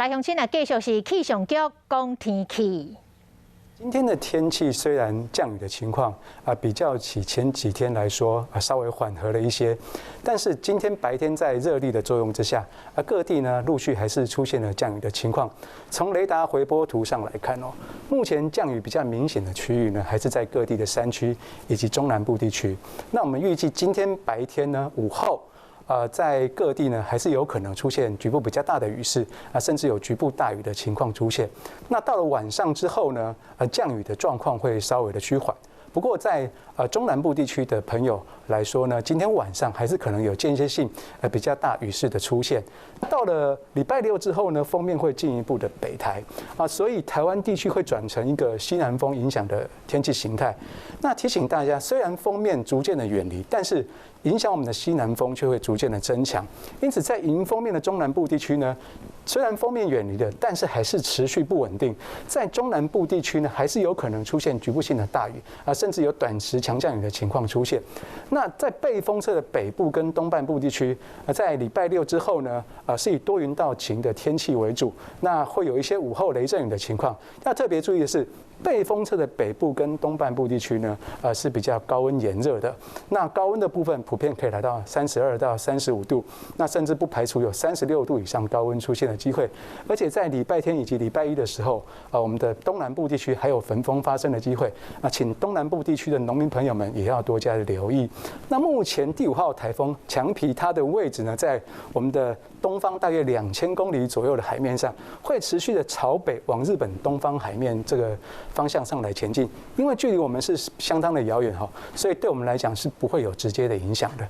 來鄉親啊，繼續是氣象局講天氣。今天的天氣雖然降雨的情況啊，比較起前幾天來說啊，稍微緩和了一些，但是今天白天在熱力的作用之下，啊，各地呢陸續還是出現了降雨的情況。從雷達回波圖上來看哦，目前降雨比較明顯的區域呢，還是在各地的山區以及中南部地區。那我們預計今天白天呢，午後，在各地呢，還是有可能出現局部比較大的雨勢啊，甚至有局部大雨的情況出現。那到了晚上之後呢，降雨的狀況會稍微的趨緩。不過在中南部地區的朋友來說呢，今天晚上還是可能有間歇性比較大雨勢的出現。到了禮拜六之後呢，鋒面會進一步的北抬啊，所以台灣地區會轉成一個西南風影響的天氣形態。那提醒大家，雖然鋒面逐漸的遠離，但是影響我們的西南風卻會逐漸的增強。因此，在迎風面的中南部地區呢，雖然鋒面遠離了，但是還是持續不穩定。在中南部地區呢，還是有可能出現局部性的大雨啊，甚至有短時強降雨的情況出現。那在背風側的北部跟東半部地區，啊，在禮拜六之後呢，啊，是以多雲到晴的天氣為主，那會有一些午後雷陣雨的情況。要特別注意的是，背風側的北部跟東半部地區呢，是比較高溫炎熱的。那高溫的部分普遍可以來到32到35度，那甚至不排除有36度以上高溫出現的機會。而且在禮拜天以及禮拜一的時候，啊，我們的東南部地區還有焚風發生的機會。那請東南部地區的農民朋友們也要多加的留意。那目前第五號颱風強皮，它的位置呢，在我們的東方大約2000公里左右的海面上，會持續的朝北往日本東方海面這個方向上來前進。因為距離我們是相當的遙遠哈，所以對我們來講是不會有直接的影響的。